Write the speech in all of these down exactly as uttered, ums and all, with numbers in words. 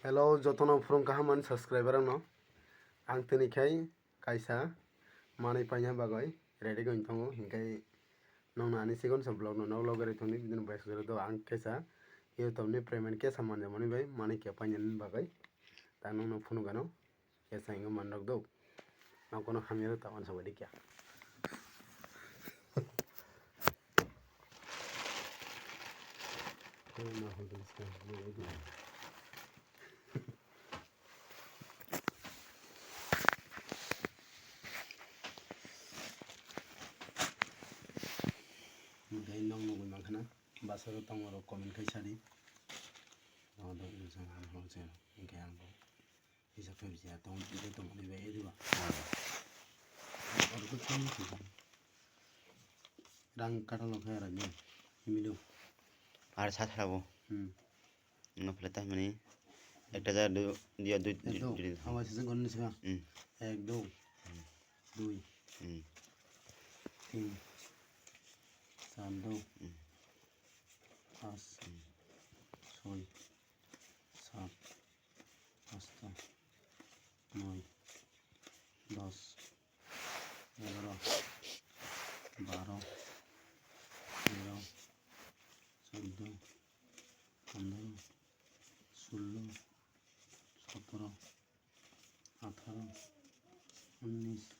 Hello, jotono phurung kaham ani subscriber rokno. Ang tini khai kaisa manwi paina bagwi ready wng tongo, hinkhe nokno ani second sa vlog no nok logwi rwi thangdi, bini bai sujaro do ang kaisa YouTube ni payment kesa manjak mani bai manwi khe painani bagwi ta nokno phunukgano. Kesa hingo manrok do. Nokono hamya ta uansuk bai di kya. Dai nong nugwi mankha na, basaro tongmorok comment khai sadi. Nodo wngkha ang bo. Kisa khe bisa tong tong ni bai riba. Rang katal khe rani. Himilu. Ar sa thabo. Hmm. No phle ta mani. Ekta ja du dia du Ek du. Hawa sisi gon ni sika. Hmm. Ek du. Hmm. Dui. Hmm. Tin. Char du. Hmm. Pas. Hmm. Soi. Sat. Asta. Noi, dos, egaro, baro, tero, choddo, pondro, sullo, sotoro, atharo, unnis,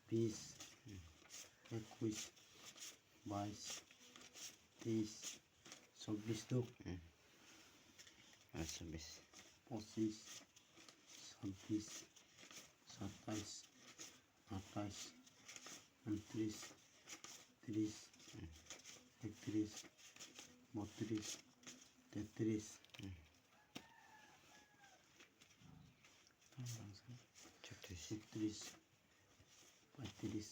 bis, ekkuis, bais, teis, Chobbish do. Hmm. Ar chobbish. Pochish, sabbish, satais, atais, untrish, trish, Hmm. ektrish, botrish, tetrish, Hmm. Chobbish. Chobbish, poitrish,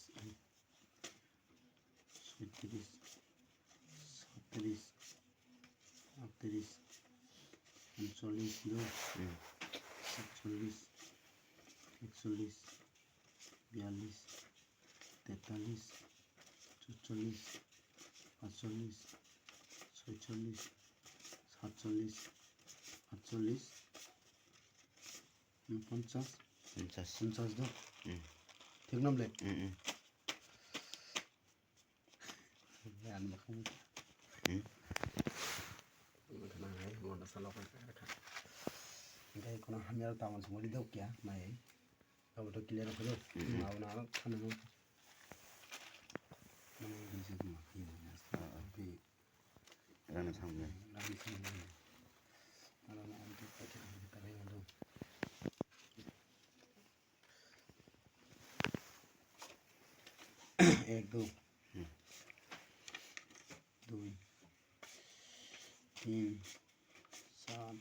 Soitrish, soitrish, atrish, uncholish, do, Hmm. satcholish, ekcholish, biyalish, tetalish, chucholish, pacholish, soicholish, satcholish, atcholish, Ponchas. Ponchas. Ponchas do. Hmm. Thik nam le? Hmm, hmm. Ang bakha. Hmm. Bakha na hai, mo na salo ka ka. Hingke kono hamya tabang sumodi do kya, nai. Abo to clear ko do. Hmm. Ma na khana no. Mana bisa ma. Ah, ah. Bi Rana samle. Ek, do, Hmm. dui, tin, sat,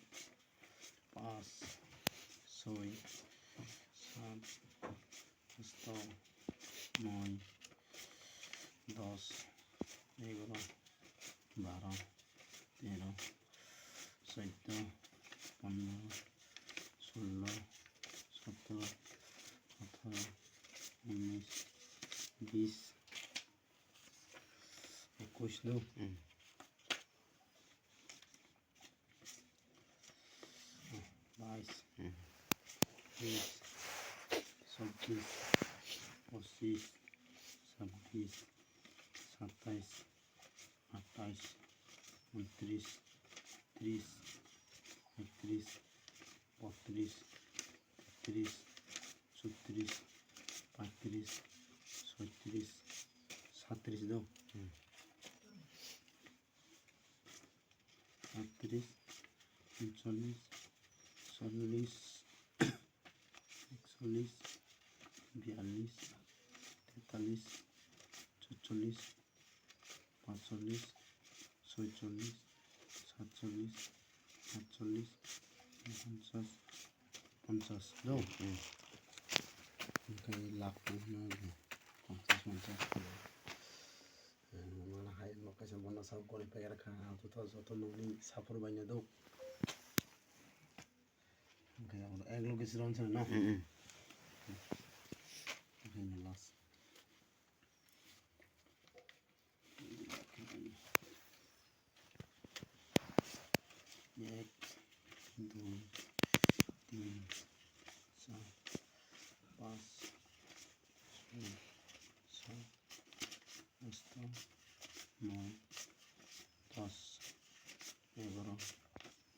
pas, soi, sat, asto, noi, dos, egaro, baro, tero, soddo, pondro, sullo, sotoro, atharo, unis, bis, ekush do. Hmm. Bais, Hmm. teis, chobbish, pochish, sabbish, satais, atais, untrish, trish, ektrish, botrish, tetrish, chotrish, patrish, soitrish, satrish do. Hmm. Atrish, uncholish, chollish, ekcholish, biyalish, tetalish, chucholish, pacholish, soicholish, satcholish, atcholish, ponchas, ponchas do. Hmm. Hingke lakh tong hwnna ponchas, ponchas. Mana hai no kaisa bono sa gori paikha, ang joto, joto nokni saphur bai no do. Hingke abo ek loge se ron se no. Mm, mm. Hingke last. Ek, dui, tin, char, panch, soi, sat, asto, noi, dos, egaro,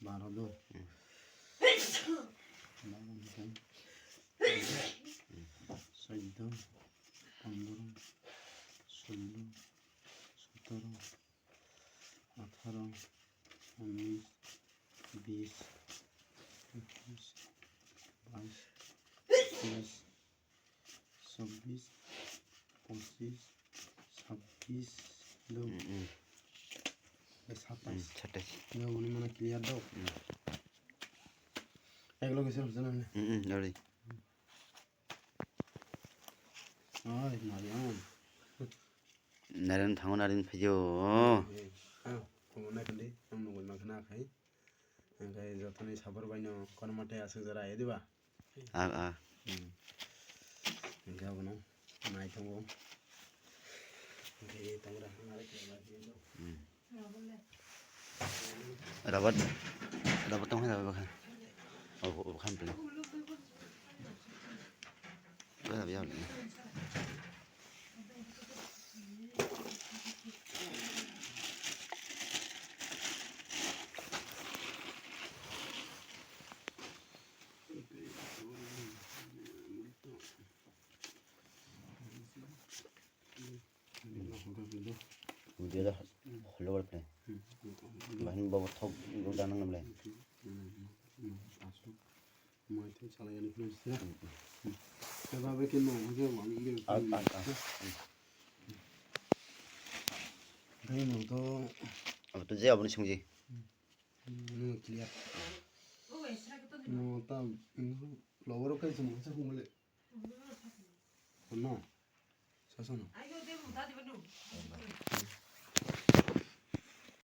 baro do. Hmm. Baro hwnkhe, soddo, pondro, sullo, sotoro, atharo, unis, bis, ekis, bais, teis, chobis, pochis, sabbis, do. Hmm, hmm. Bai satais. Hmm, satais. Do, boni mana clear do. Hmm. Ek loge se hojana ne. Hmm, hmm, ready. Oi, nari ang. Naren thango, naren phaiyo. Eh, ah, komo nai kandi, ang nugui makhna khai. Angkai jotoni sapor baino kono mate aswk jora, ediba? Ah, ah. Hmm. Hingke abono nai tongo. Hingke tongra hwnba rek khe ba khe no. Hmm. Rabat, rabat tong hai rabat bakhan. Oh, oh, bakhan pele. Bakhan ya. Video da, hello, wala play. Bahini bobo thok, go dana na play. Mai thai chala yani phone sira. Keba be kin mo, mo je mo, mo je. Ah, ah, ah. Dai mo to. Abo to je, abo ni sungji. Hmm, clear. Mo ta, hmm, flower kai mo sa khum le. No. Sasano.